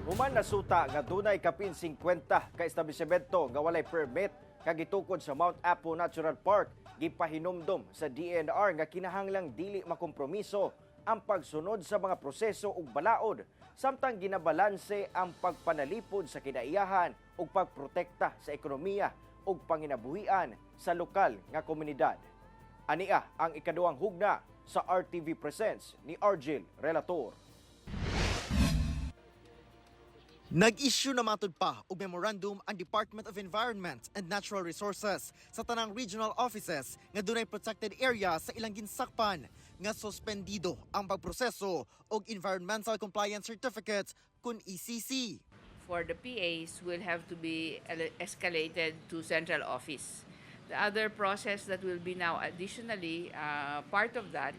Human nasuta nga dunay kapin 50 ka establishmento nga walay permit kag gitukod sa Mount Apo Natural Park, gipahinumdom sa DENR nga kinahanglang dili makompromiso ang pagsunod sa mga proseso ug balaod samtang ginabalanse ang pagpanalipod sa kinaiyahan ug pagprotekta sa ekonomiya ug panginabuhian sa lokal nga komunidad. Ania ang ikaduhang hugna sa RTV Presents ni Argel Relator. Nag-issue na matud pa og memorandum ang Department of Environment and Natural Resources sa tanang regional offices nga dunay protected area sa ilang ginsakpan nga suspendido ang pagproseso og Environmental Compliance Certificate kun ECC. For the PAs will have to be escalated to central office. The other process that will be now additionally part of that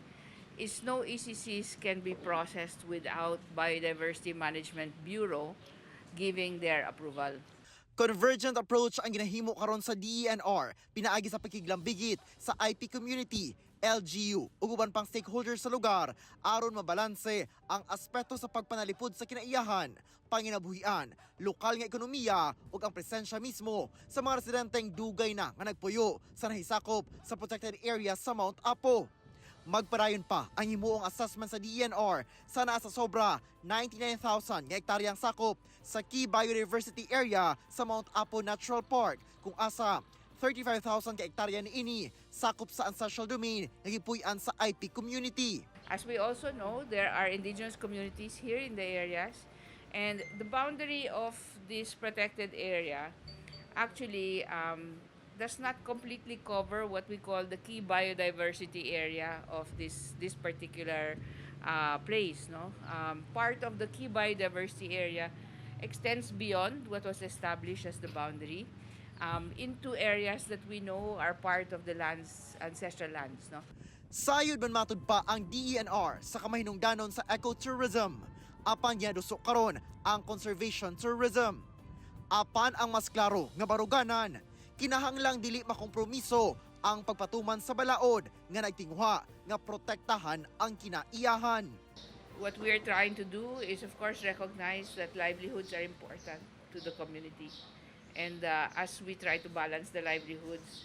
is no ECCs can be processed without Biodiversity Management Bureau giving their approval. Convergent approach ang ginahimo karon sa DENR pinaagi sa pakiglambigit sa IP community, LGU ug uban pang stakeholders sa lugar aron mabalanse ang aspeto sa pagpanalipod sa kinaiyahan, panginabuhian, lokal nga ekonomiya ug ang presensya mismo sa mga residenteng dugay na nga nagpuyo sa nahisakop sa protected area sa Mount Apo. Magpadayon pa ang himuong assessment sa DENR sa naa sa sobra 99,000 nga hektaryang sakop sa key biodiversity area sa Mount Apo Natural Park, kung asa 35,000 ka hektarya niini sakop sa ancestral domain nga gipuy-an sa IP community. As we also know, there are indigenous communities here in the areas, and the boundary of this protected area actually does not completely cover what we call the key biodiversity area of this particular place. No, part of the key biodiversity area extends beyond what was established as the boundary into areas that we know are part of the lands, ancestral lands. No. Sayod man matud pa ang DENR sa kamahinungdanon sa ecotourism. Apan ginaduso karon ang conservation tourism. Apan ang mas klaro nga baruganan, kinahanglang dili makompromiso ang pagpatuman sa balaod nga nagtinguha nga protektahan ang kinaiyahan. What we are trying to do is, of course, recognize that livelihoods are important to the community. And as we try to balance the livelihoods,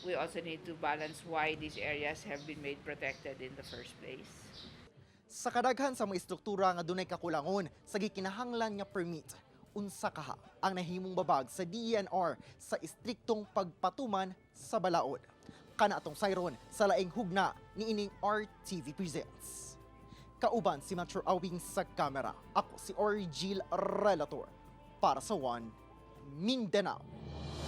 we also need to balance why these areas have been made protected in the first place. Sa kadaghan sa mga istruktura nga dunay kakulangon sa gikinahanglan nga permit, unsa kaha ang nahimong babag sa DENR sa istriktong pagpatuman sa balaod? Kana atong sayron sa laing hugna niining RTV Presents. Kauban si Metro Awing sa kamera. Ako si Orgil Relator para sa One Mindanao.